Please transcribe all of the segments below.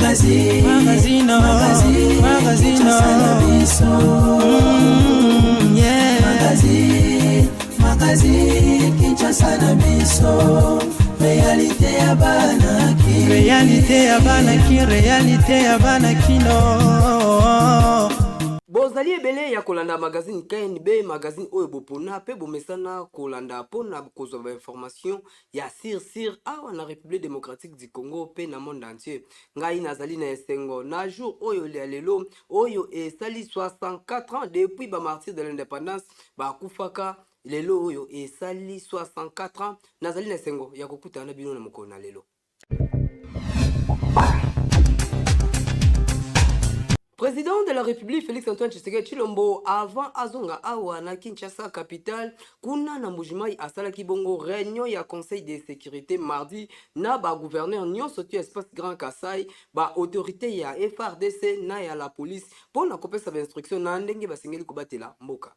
Magazine, magazine, magazine, magazine na biso. Yeah. Magazine, magazine, Kinshasa na biso. Réalité ya bana ki. Réalité ya bana ki, réalité ya bana kino. Bozali ebele ya kolanda magazine KNB, magazine oyo bopona pe bomesana kolanda mpo na kozwa ba information ya sur sur awa na Republique Democratique du Congo pe na monde entier. Ngai nazali na esengo na jour oyo ya lelo oyo esali 64 ans depuis ba martyrs de l'independance bakufaka lelo oyo esali 64 ans nazali na esengo ya kokutana na bino na mokolo na lelo. Président de la République Félix Antoine Tshisekedi Tshilombo avant azonga awa na Kinshasa capitale kuna na Mbujimayi asalaki bongo réunion ya Conseil de sécurité mardi na ba gouverneurs nyonso tu espace Grand Kasai ba autorités ya FARDC na ya la police mpo na kopesa ba instructions na ndenge basengeli kobatela mboka.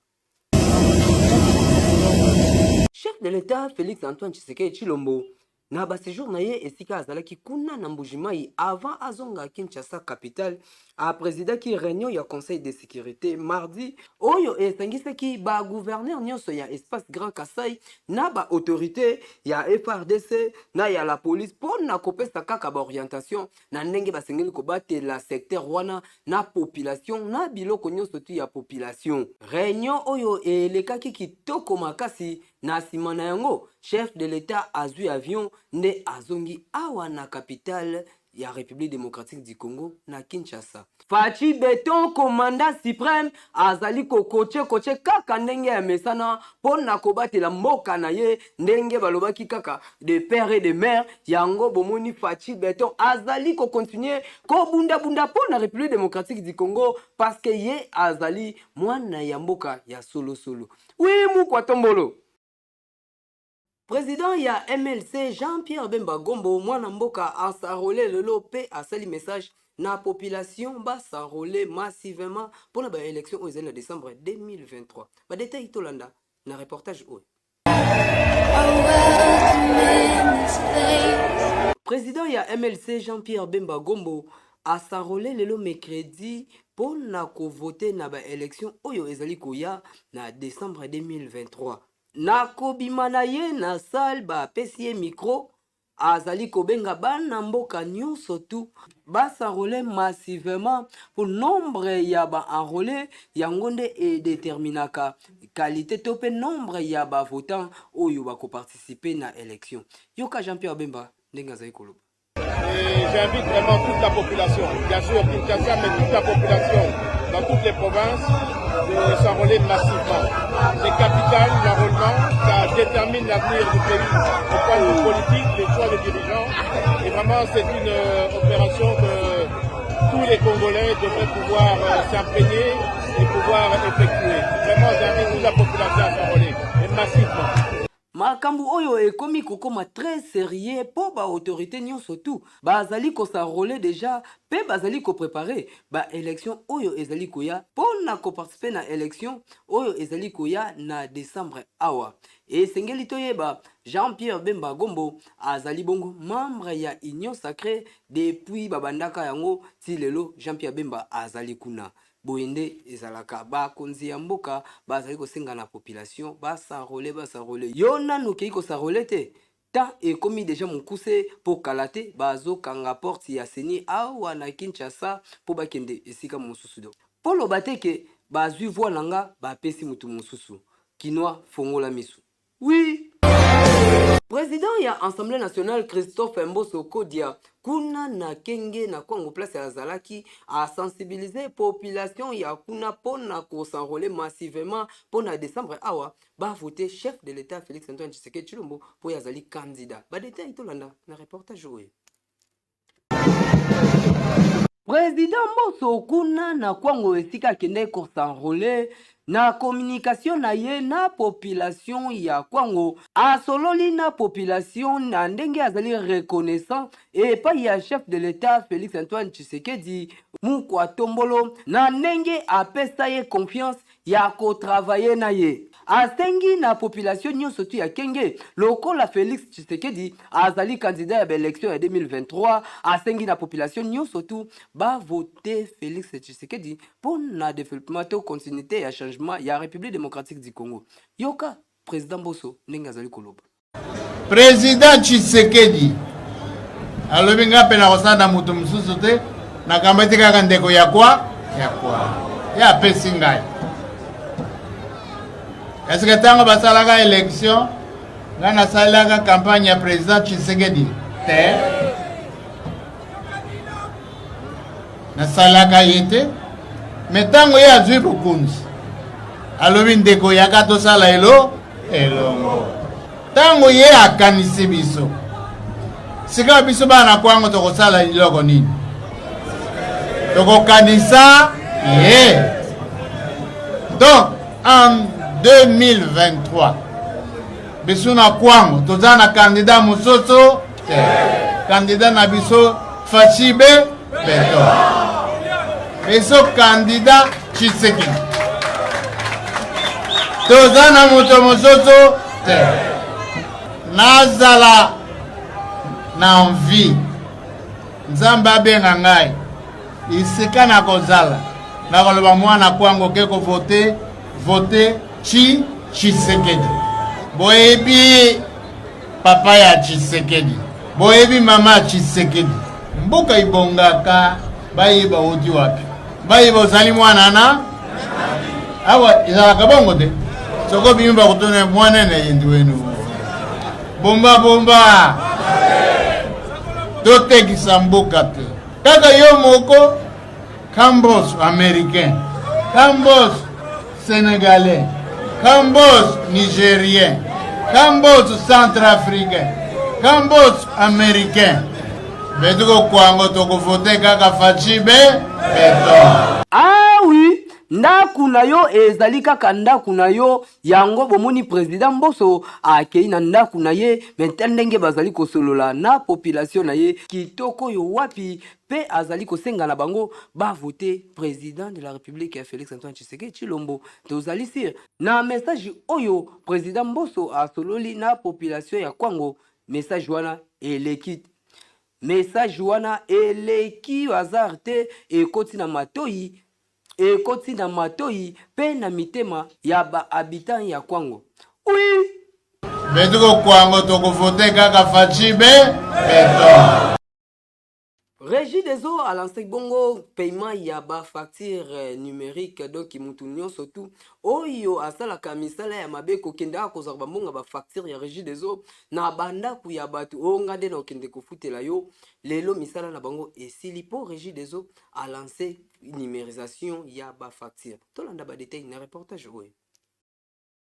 Chef de l'Etat Felix Antoine Tshisekedi Tshilombo na ba sejour na ye esika azalaki kuna na Mbuji-Mayi avant azonga Kinshasa capitale a presidaki reunion ya Conseil de securite mardi oyo esangisaki ba gouverneurs nionso ya espace Grand Kasaï na ba autorites ya FARDC na ya la police mpo na kopesa kaka ba orientations na ndenge basengeli kobatela secteur wana na population na biloko nyonso tu ya population. Reunion oyo elekaki kitoko makasi, na sima na yango chef de l'Etat azui avion nde azongi awa na capitale ya Republique democratique du Congo na Kinshasa. Fatshi Beton commandant supreme azali ko coacher coacher kaka ndenge amesana mpo na kobatela mboka na ye ndenge balobaki kaka de père et de mère yango bomoni Fatshi Beton azali ko continuer kobunda bunda mpo na Republique democratique du Congo parce que ye azali mwana ya mboka ya solo solo. Oui mukwa tombolo. President ya MLC Jean-Pierre Bemba Gombo mwana mboka a s'enrôler lelo pe asali message na population ba s'enrôler massivement pona ba elections oyo ezali na decembre 2023. Ba details tolanda na reportage oyo. President ya MLC Jean-Pierre Bemba Gombo a s'enrôler lelo mercredi pona ko voter na ba elections oyo ezali koya na decembre 2023. Na kobima na ye na salle ba pesi ye micro azali kobenga bana mboka nionso tout ba s'enroler massivement po nombre ya ba enroles yango nde e determinaka qualite to pe nombre ya ba votants oyo bako participer na election. Yoka Jean Pierre Bemba ndenge azali koloba. Et j'invite vraiment toute la population, bien sûr Kinshasa, mais toute la population dans toutes les provinces, de s'enrôler massivement. C'est capital, l'enrôlement, ça détermine l'avenir du pays au point de vue politique, les choix des dirigeants. Et vraiment, c'est une euh, opération que tous les Congolais devraient pouvoir euh, s'imprégner et pouvoir effectuer. Vraiment, j'invite toute la population à s'enrôler, et massivement. Makambu oyo ekomi kokoma très serieux po ba autorites nionso tout bazali ko s'enroler dejà pe bazali ko preparer ba elections oyo ezali koya po na ko participer na elections oyo ezali koya na decembre awa. Esengeli toyeba Jean Pierre Bemba Gombo azali bongo membre ya Union sacree depuis babandaka yango ti lelo Jean Pierre Bemba azali kuna. Boye nde ezalaka ba konzi ya mboka bazali kosenga na population ba s'enroler ba s'enroler yo nanu okeyi ko s'enroler te? Temps ekomi dejà mukuse po kala te bazo kanga porte ya ceni awa na Kinshasa po bakende esika mosusu donc poloba te ke bazui voix na nga ba pesi mutu mosusu kinois fongola misu. Oui! President ya Assemblee nationale Christophe Mboso Kodia kuna na Kenge na Kwango place azalaki a sensibiliser population ya kuna pona ko s'enroler massivement pona decembre awa ba voter chef de l'Etat Felix Antoine Tshisekedi Tshilombo po ye azali candidat. Ba details tolanda na reportage oyo. President Mboso kuna na Kwango esika akendaki ko s'enroler na communication na ye na population ya Kwango, asololi na population na ndenge azali reconnaissant epayi ya chef de l'Etat Felix Antoine Tshisekedi Mukwa Tombolo na ndenge apesa ye confiance ya ko travailler na ye. asengi na population nyonso tu ya Kenge, lokola Felix Tshisekedi azali candidat ya ba election ya 2023, asengi na population nyonso tu ba voter Felix Tshisekedi mpo na developpement to continuite ya changement ya Republique democratique du Congo. Yoka President Mboso ndenge azali koloba. President Tshisekedi alobi nga mpe nakosala na moto mosusu te, nakambati kaka ndeko ya kwa ya kwa ye apesi ngai. Eske ntango basalaka election ngai nasalelaka campagne ya president Tshisekedi te, nasalaka ye te. Me ntango ye azwi bokonzi alobi ndeko yaka tosala elo elongo. Ntango ye akanisi biso, sikawa biso bana kwango tokosala eloko nini? Tokokanisa ye. Donc en 2023 biso na kwango toza na candidat mosusu te, candidat na biso Fatshi be beton, biso candidat Tshisekedi, toza na moto mosusu te. Nazala na envie Nzambe abenga ngai esika nakozala, nakoloba mwana kwango ke kovote vote Tshi Tshisekedi. Boyebi papa ya Tshisekedi, boyebi mama ya Tshisekedi. Mboka ibongaka bayeba oti wapi, bayeba ozali mwana na awa. Ezalaka bongo te, soko obimi bakotuna mwana na yendi wenu bomba bomba, totekisa mboka te kaka yo moko. Kambos américain, Kambos sénégalais, Kambos nigérien, Kambos centrafricain, Kambos américain. Betuko kwango tokovote kaka Fatshi be beton. Ah oui, ndako na yo ezali kaka ndako na yo. Yango bomoni president Mboso akei na ndako na ye, me ndenge bazali kosolola na population na ye kitoko oyo wapi, mpe azali kosenga na bango ba voter president de la Republique Felix Antoine Tshisekedi Tshilombo. Tozali sur na message oyo president Mboso asololi na population ya Kwango. Message wana eleki, message wana eleki hasard te, ekoti na matoyi, ekoti na matoyi mpe na mitema ya ba habitants ya Kwango. Oui! Betuko Kwango tokovote kaka Fatshi be beton. Régie des eaux a lancé bongo paiement ya ba facture numérique, donc mutu nyonso tu oyo asalaka misala ya mabe kokende aka kozwaka bambongo ba facture ya Régie des eaux na bandako ya bato, oyo nga nde na okende kofutela yo lelo, misala na bango esili po Régie des eaux a lancé numérisation ya ba facture. Tolanda ba détail na reportage oyo.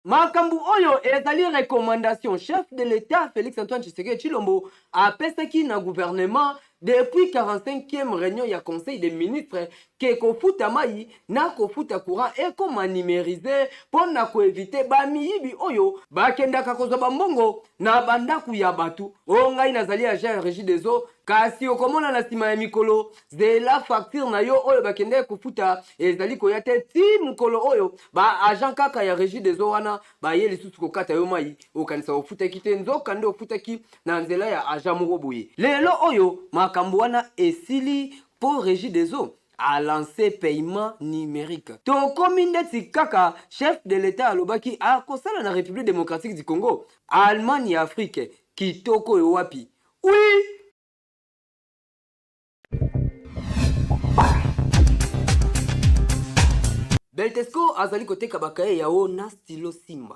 Makambo oyo ezali recommandation chef de l'Etat Felix Antoine Tshisekedi Tshilombo apesaki na gouvernement depuis 45e réunion ya conseil des ministres ke kofuta mai na kofuta courant ekoma numérisé mpo na koevite bamiyibi oyo bakendaka kozwa bambongo na bandako ya bato. Oyo ngai nazali agent ya Régie des eaux, kasi okomona na nsima ya mikolo zela facture na yo oyo bakendaki kofuta ezali koya te, ti mokolo oyo ba agent kaka ya Régie des eaux wana baye lisusu kokata yo mai, okanisa ofutaki te, nzoka nde ofutaki na nzela ya agent moko boye. Lelo oyo makambo wana esili mpo Régie des eaux a lancé paiement numérique. Tokomi ndeti kaka chef de l'État alobaki akosala na République démocratique du Congo, Allemagne ya Afrique, kitoko oyo wapi. Oui! Beltesco azali koteka bakaye yao na stylo Simba.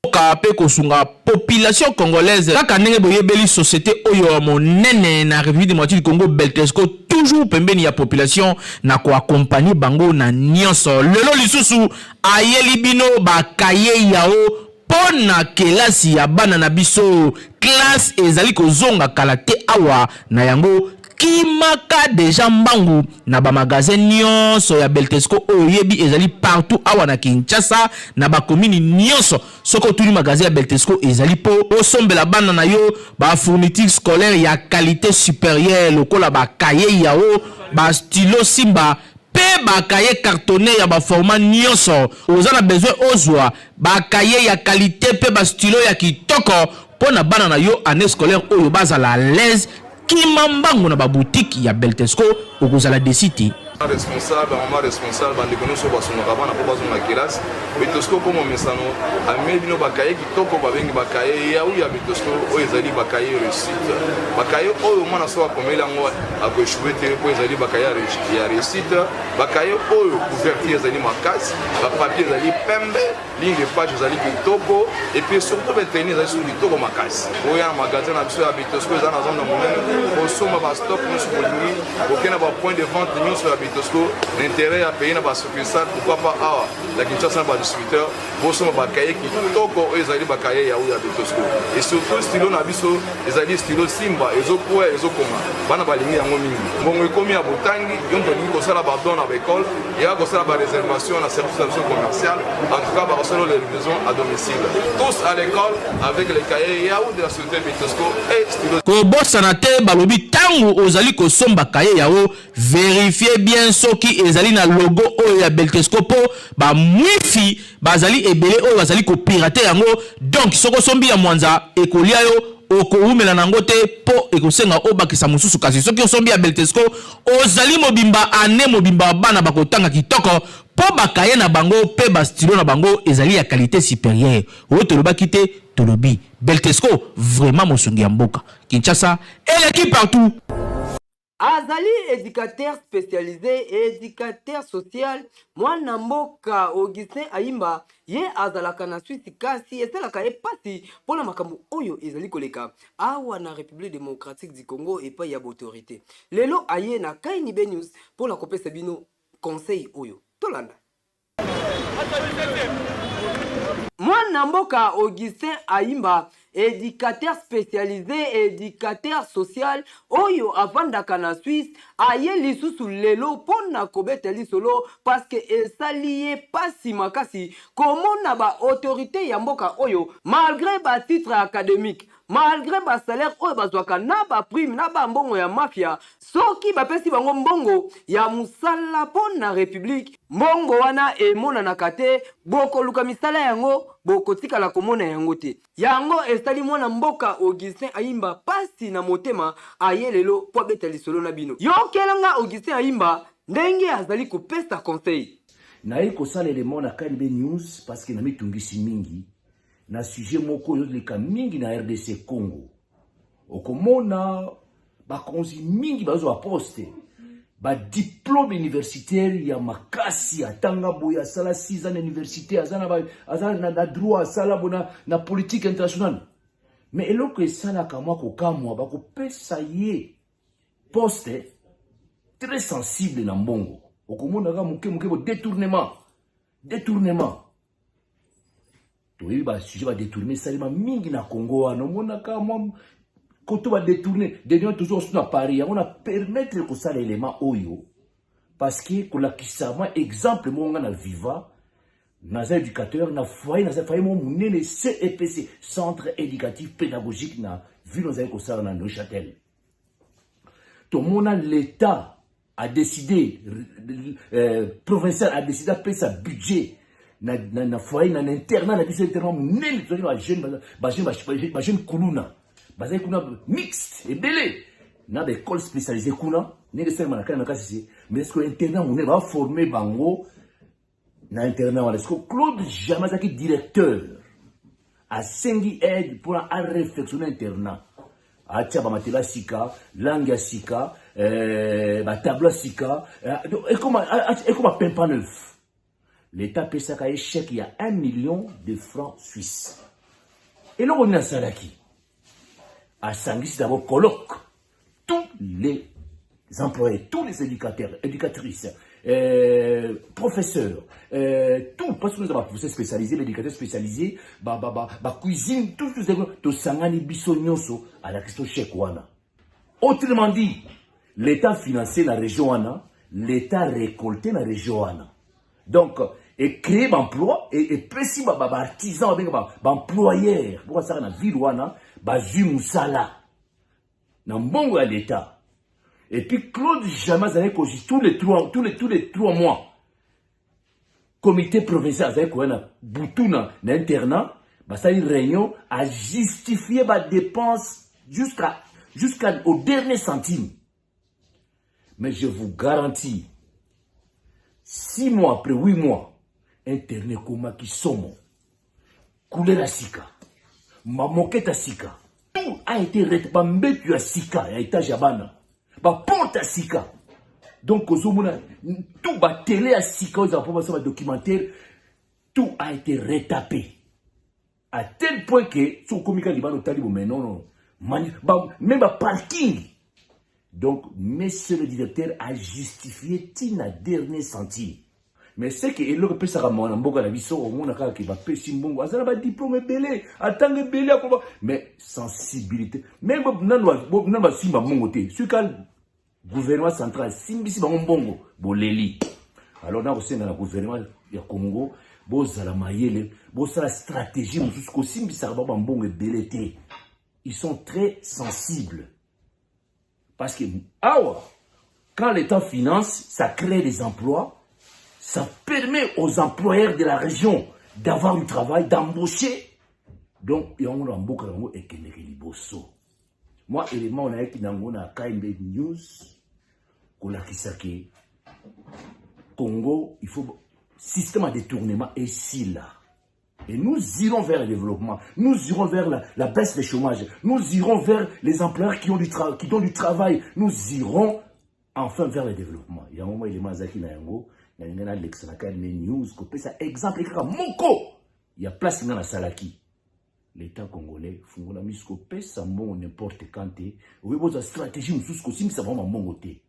Mboka pe kosunga population congolaise kaka ndenge boyebeli societe oyo ya monene na Republique democratique du Congo Beltesco toujours pembeni ya population na ko accompagner bango na nionso. Lelo lisusu ayeli bino ba cahiers yao po na kelasi ya bana na biso. Classe ezali kozonga kala te awa na yango kimaka dejà mbangu na ba magasins nionso ya Beltesco oyo oyebi ezali partout awa na Kinshasa na ba communes nionso. Soki otuni magasin ya Beltesco ezali po osombela bana na yo ba fournitures scolaires ya qualite superieure lokola ba cahiers yao, ba stylos Simba. mpe bakaye cartonne ya baformat nyonso. Oza na besoin ozwa bakaye ya qualité mpe bastylo ya kitoko mpo na bana na yo année scolaire oyo bazala à l'aise. Kima mbangu na baboutique ya Beltesco, okozala desi te. Responsable, mama responsable, bandeko nyonso basungaka bana mpo bazonga kelasi, Betosco mpo momesano amemi bino bakaye kitoko babengi bakaye yau ya Betosco. Oyo ezali bakaye réussite, bakaye oyo mwana soki akomeli yango akoéchouer te, mpo ezali bakaye ya réussite. Bakaye oyo couverture ezali makasi, bapapier ezali pembe, ligne de page ezali kitoko et puis surtout batenue ezali susu kitoko makasi. Oya na magasin na biso ya Betosco, eza na zone na monene, kosomba bastock nyonso bolingi. Kokende na bapoint de vente nyonso ya Betosco na intérêt ya pays, na basuccursale, pourquoi pas awa na Kinshasa na badistributeur, bosomba bakaye kitoko oyo ezali bakaye ya oyo ya Betosco. Et surtout stylo na biso ezali stylo Simba, ezokwea, ezokoma, bana balingi yango mingi. Mbongo ekomi ya botangi, yo moto olingi kosala badon na baekole, ya kosala baréservation na service na biso commercial. En tout cas, bakosala les livraisons à domicile. Tous à l'école avec les cahiers Yahoo de la société Betosco et stylo. Kobosana te, balobi ntango ozali kosomba kaye yao, vérifie bien soki ezali na logo oyo ya Beltesco, mpo bamwifi bazali ebele oyo bazali kopirater yango. Donc soki osombi ya mwanza, ekolia yo, okowumela nango te mpo ekosenga obakisa mosusu. Kasi soki osombi ya Beltesco, ozali mobimba, ane mobimba bana bakotanga kitoko, mpo bakaye na bango mpe bastylo na bango ezali ya qualité supérieure. Oyo tolobaki te, tolobi Beltesco vraiment mosungi ya mboka Kinshasa eleki partout. Azali éducateur spécialisé, éducateur social, mwana mboka Augustin Ayimba. Ye azalaka na Swisse, kasi esalaka ye mpasi mpona makambo oyo ezali koleka awa na République démocratique du Congo epai ya baautorité. Lelo aye na KNB News mpona kopesa bino conseil oyo. Tolanda mwana mboka Augustin Ayimba, éducateur spécialisé, éducateur social, oyo avandaka na Swisse. Aye lisusu lelo mpona kobeta lisolo parce que esali ye pasi makasi komona baautorité ya mboka oyo, malgré batitre académique, malgré basalaire oyo bazwaka na baprime na bambongo ya mafia, soki bapesi bango mbongo ya mosala mpo na république, mbongo wana emonanaka te. Bokoluka misala yango, bokotikala komona yango te. Yango esali mwana mboka Augustin Ayimba pasi na motema. Aye lelo mpo abeta lisolo na bino. Yokelanga Augustin Ayimba ndenge azali kopesa conseil. Naye kosala élément na KNB News parce que namitungisi mingi na sujet moko oyo ezoleka mingi na RDC Congo. Okomona bakonzi mingi bazwa baposte, badiplôme universitaire ya makasi, atanga boye, asala 6 ans na université, aza na, aza na droit, asala bo na politique internationale. Mais eloko esalaka mwa kokamwa, bakopesa ye poste très sensible na mbongo, okomonaka moke moke bo détournement, détournement. Toyebi basujet badétourne esalema mingi na Congo wana. Omonaka mwa koto badétourne dernier, toujours osu na Paris. Yango na permettre kosala élément oyo parce que kolakisa mwa exemple moko. Nga na viva, naza éducateur na foyer, naza foyer moko monene, CEPC, centre éducatif pédagogique, na ville ozali kosala na Neuchâtel. Tomona l'État a décidé, provincial a décidé apesa budget na foyer, na internat na biso, internat monene. Tozali bajeune, bajeune, bajeune kuluna bazali kuna, mixte ebele na baécole spécialisée kuna, ndenge esalema na kani makasi se. Mais est-ce que internat monene baforme bango na internat wana? Est-ce que Claude Jamais azalaki directeur, asengi aide mpona aréfectionne internat, atia bamatela ya sika, langue ya sika, batableau ya sika, ekoma pimpant neuf. L'État apesaka ye chèque ya 1 million de francs suisse. Eloko nini asalaki? Asangisi d'abord colloque, tous les employés, tous les éducateurs, éducatrices, professeurs, tout, parce que nous avons professeurs spécialisés, éducateurs spécialisés, ba, ba, ba, ba cuisine, tout, tout, tosangani biso nyonso, alakisi to chèque wana. Autrement dit, l'État financé la région wana, l'État récolté la région wana. Donc, et créer l'emploi, et précis, ba, ba, ba artisan, ba, ba employeur, pour ça, na ville wana, bazwi musala, na mbongo ya l'État. Et puis Claude jamais azalaki kozwi tous les trois, tous les, tous les trois mois comité provincial azalaki koya na butu na, na internat basali réunion ajustifie badépense jusqu'à jusqu'à au dernier centime. Mais je vous garantis, 6 mois après, 8 mois, internat ekomaki somo, couleur ya sika, mamoquette ya sika, tout a été ret, bambetu ya sika ya étage ya bana, baporte ya sika. Donc ozomona tout, batele ya sika oyo ezala mpo basala badocumentaire, tout a été retapé à tel point que soki okomi kaka libanda, otali bo, mais non, non, même baparking. Donc monsieur le directeur a justifié ntina dernier centime. Mais ce que eloko epesaka mawa na mboka na biso, omona kaka ke bapesi mbongo, aza na badiplôme ebele, atanga ebele, akoba, mais sensibilité même nano basimba mbongo te. Soki ka gouvernement central asimbisi bango mbongo, boleli. Alors nakosenga na gouvernement ya Congo, bozala mayele, bosala stratégie mosusu, kosimbisaka bango bambongo ebele te. Ils sont très sensibles parce que awa, quand l'État finance, ça crée des emplois, ça permet aux employeurs de la région d'avoir du travail, d'embaucher. Donc yango na mboka yango ekendeke liboso. Mwa élément nayaki nango na KMB News kolakisa ke Congo, il faut système à détournement esila et nous irons vers le développement, nous irons vers la baisse des chômage, nous irons vers les employeurs qui donnent du travail, nous irons enfin vers le développement. Yango mwa élément azalaki na yango, nalingi nalekisa na KMB News kopesa exemple kaka moko ya place nga nasalaki. L'État congolais, fungola miso, kopesa mbongo n'importe quand te. Okoki bozwa stratégie mosusu, kosimbisa bango bambongo te.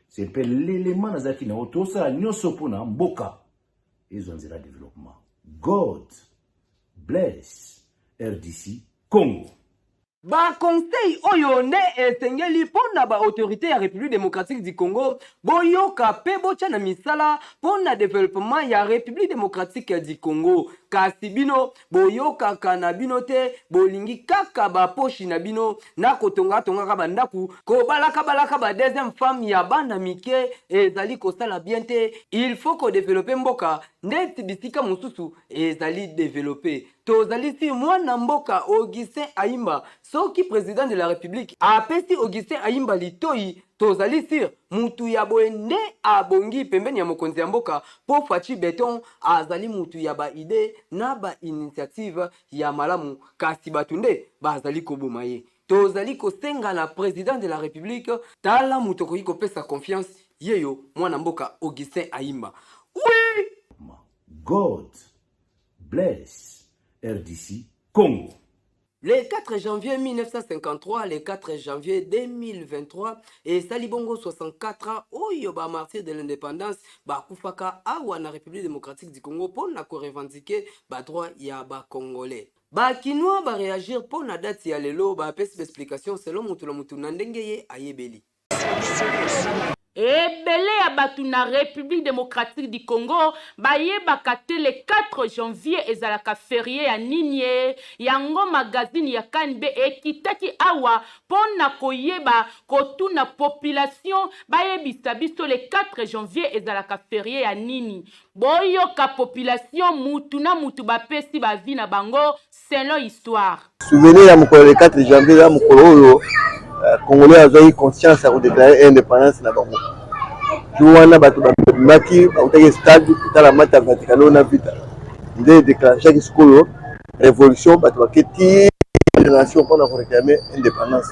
C'est mpe l'élément nazalaki nango. Tosala nyonso mpona mboka ezwa nzela ya développement. God bless RDC Congo. Baconseil oyo nde esengeli mpo na baautorité ya République démocratique du Congo boyoka mpe botya na misala mpo na développement ya République démocratique du Congo. Kasi bino boyokaka na bino te, bolingi kaka baposhi na bino na kotongatongaka bandako, kobalaka-balaka ba deuxième femme ya bana mike. Ezali kosala bien te. Il faut kodévelopper mboka ndeti bisika mosusu ezali développé. Tozali si mwana mboka Augustin Ayimba. Soki président de la République apesi Augustin Ayimba litoi, tozali sûr mutu ya boye nde abongi pembeni ya mokonzi ya mboka, mpo Fatshi Béton azali mutu ya baidées na bainitiative ya malamu, kasi bato nde bazali koboma ye. Tozali kosenga na président de la République, tala moto okoki kopesa confiance yeyo, mwana mboka Augustin Ayimba, oui. God bless RDC Congo. Le 4 janvier 1953, le 4 janvier 2023, esali bongo 64 ans oyo bamartyrs de l'indépendance bakufaka awa na République démocratique du Congo mpo na korevendiquer badroit ya bacongolais. Bakinois baréagir mpo na date ya lelo, bapesi baexplication selon motu na motu na ndenge ye ayebeli. Ebele ya bato na République démocratique du Congo bayebaka te le 4 janvier ezalaka férié ya nini. Ye yango magazine ya KNB ekitaki awa mpo na koyeba kotuna population bayebisa biso le 4 janvier ezalaka férié ya nini. Boyoka population, mutu na mutu bapesi baavis na bango selon histoire. Souvenir ya mokolo le 4 janvier eza mokolo oyo Congolais azwaki conscience ya kodéclarer indépendance na bango. Jour wana bato babimaki, bautaki stade kotala match ya Vaticano na Vita, nde déclenchaki sikoyo révolution. Bato baketi nation mpona koréclamer indépendance,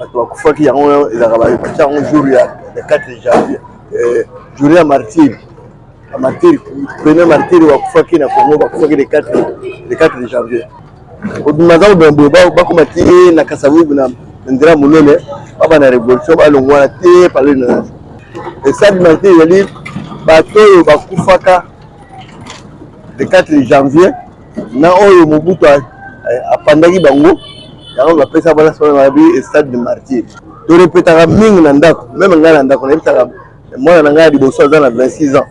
bato bakufaki. Yango ezalaka batia yango jour ya 4 janvier, journée ya martyr. Bamartyr, premier martyr bakufaki na Congo, bakufaki le 4 janvier. Kobima za kobima boye, bakoma ti na Kasavubu na nzela monene, baba na révolution, balongwa wana te palais de nation. Stade Martyr ezali bato oyo bakufaka le 4 janvier na oyo Mobutu apandaki bango. Yango bapesa bana babi stade de martyr. Torepetaka mingi na ndako, même ngai na ndako nayebisaka mwana na ngai ya liboso, aza na 26 ans,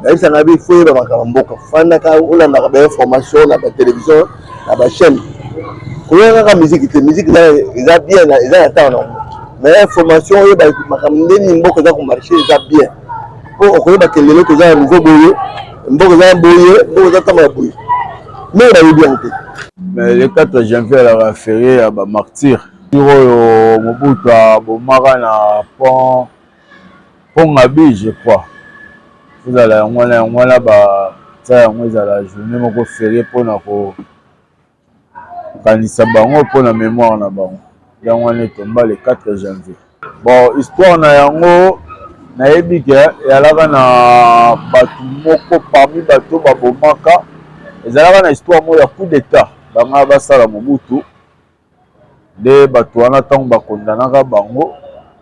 nayebisaka bi faut yeba makambo mboka, fandaka olandaka bainformation na batélévision, na bachaîne, koyoka kaka musique te. Musique eza bien, eza na ntango nango. Mais formation oyeba makambo nde nini mboka eza komarche eza bien, mpo okoyeba ke lelo toza na niveau boye, mboka eza boye, mboka eza tambola boye, mingi bayebi yango te. Mais le 4 janvier alaka ferie ya ba martyrs oyo Mobutu abomaka na pont pont Ngabi, je crois. Ezala yango wana, yango wana batia yango ezala journée moko ferie mpona kokanisa bango, mpona mémoire na bango. Yango wana etomba le 4 janvier. Bon, histoire na yango nayebi ke eyalaka na bato moko parmi bato babomaka, ezalaka na histoire moko ya coup d'état banga basala Mobutu. Nde bato wana ntango bakondanaka bango,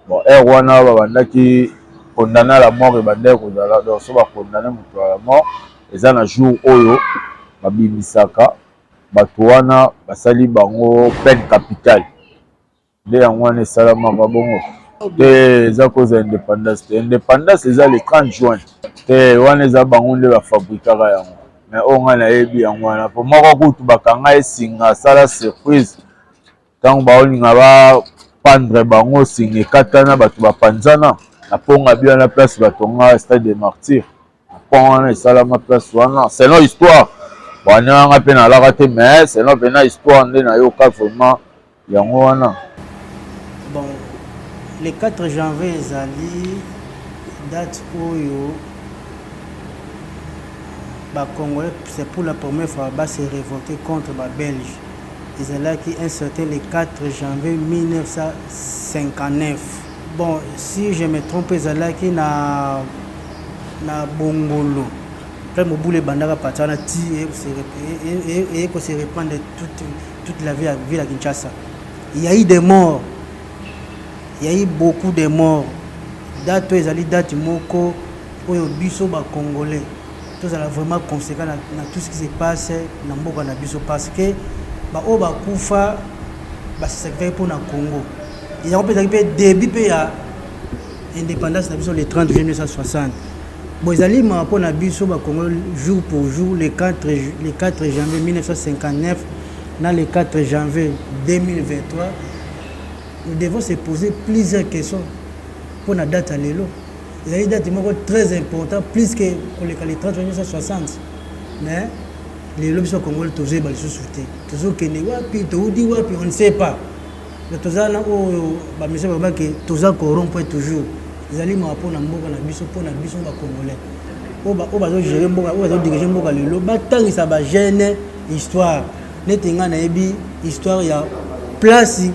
bon, heure wana babandaki condamné à la mort, ebandaki kozala. Donc so bakondane moto à la mort, eza na jour oyo babimisaka bato wana basali bango peine capitale. Nde yango wana esalamaka bongo te. Eza kozala indépendance te. Indépendance eza le 30 juin te. Wana eza bango nde bafabrikaka yango. Mais oyo ngai nayebi yango wana, po moko kutu bakanga esinga, asala surprise ntango baolinga bapandre bango, singa ekatana, bato bapanzana na ponga bi wana, place batonga stade de martyr. Pont wana esalama place wana, selon histoire wana nga mpe nalaka te, mais selon mpena histoire nde nayoka vraiment yango wana. Bon, le 4 janvier ezali date oyo bacongolais, c'est pour la première fois, base révolter contre babelge. Ezalaki un certain le 4 janvier 1959. Bon, si je me trompe, ezalaki na Bongolo. Après mobulu ebandaka parti wana ti eye kose répandre toute la ville ya Kinshasa. Il y a eu des morts, il y a eu beaucoup de morts. Date oyo ezali date moko oyo biso bacongolais tozala vraiment conséquent na tout ce qui se passe na mboka na biso, parce que baoyo bakufa basacrifiaki mpona Congo. Yango mpe ezalaki mpe début mpe ya indépendance na biso, le 30 juin 1960. Bon, ezali mawa mpona biso bacongo. Jour pour jour, le 4 janvier 1959 na le 4 janvier 2023, nous devons se poser plusieurs questions mpona date ya lelo. Ezali date moko très important, plus que koleka le 30 juin 1960. Mais lelo biso congolais tozoyeba lisusu te tozokende wapi, toudi wapi, on ne sait pas. Donc toza na oyo bamessie balobaki, toza corrompre toujours. Ezali mawa mpona mboka na biso, mpona biso bacongolais oyo bazogérer mboka, oyo bazodirige mboka lelo. Batangisa bajeune histoire. Neti ngai nayebi histoire ya place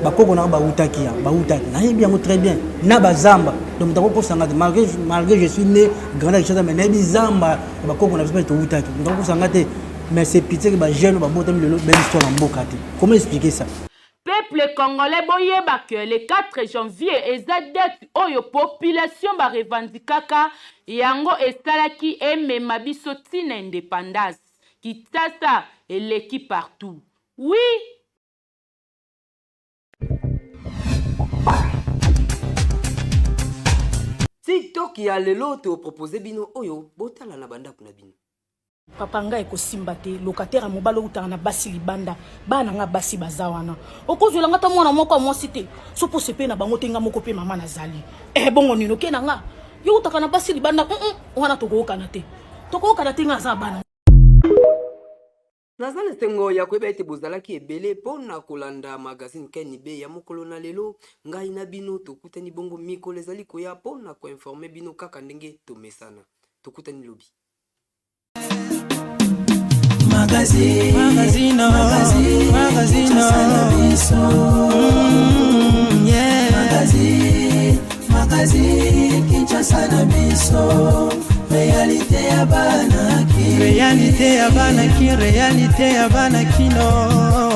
bakoko nanga bautaki, ya bautaki, nayebi yango très bien na bazamba. Donc moto akokosanga te, malgré je suis né grand à Kinshasa, mais nayebi zamba ya bakoko na biso mpe toutaki. Moto akokosanga te. Mais c'est pitié que bajeune babotami lelo bayebi histoire ya mboka te. Comment expliquer ça? Peuple congolais, boyeba ke le 4 janvier eza date oyo population barevandikaka yango, esalaki emema biso ntina indépendance. Kinshasa eleki partout, oui. TikTok ya lelo, topropose bino oyo botala na bandako na bino. Papa, ngai ekosimba te. Locataire ya mobali outaka na basi libanda, bana nga basi baza wana, okozwela nga ta mwana moko ya mwasi te? So mpo sepe na bango te, nga moko mpe mama nazali. Bongo nini oke na nga? Yo outaka na basi libanda, wana tokoyokana te, tokoyokana te. Nga aza bana. Naza na esengo ya koyeba ete bozalaki ebele mpo na kolanda magazine KNB ya mokolo na lelo. Ngai na bino tokutani bongo mikolo ezali koya mpo na koinforme bino kaka ndenge tomesana. Tokutani lobi. Magazine, magazine, magazine, magazine, yeah. Magazine, magazine, Kinshasa na biso, réalité ya bana. Réalité ya bana ki, réalité ya bana kino.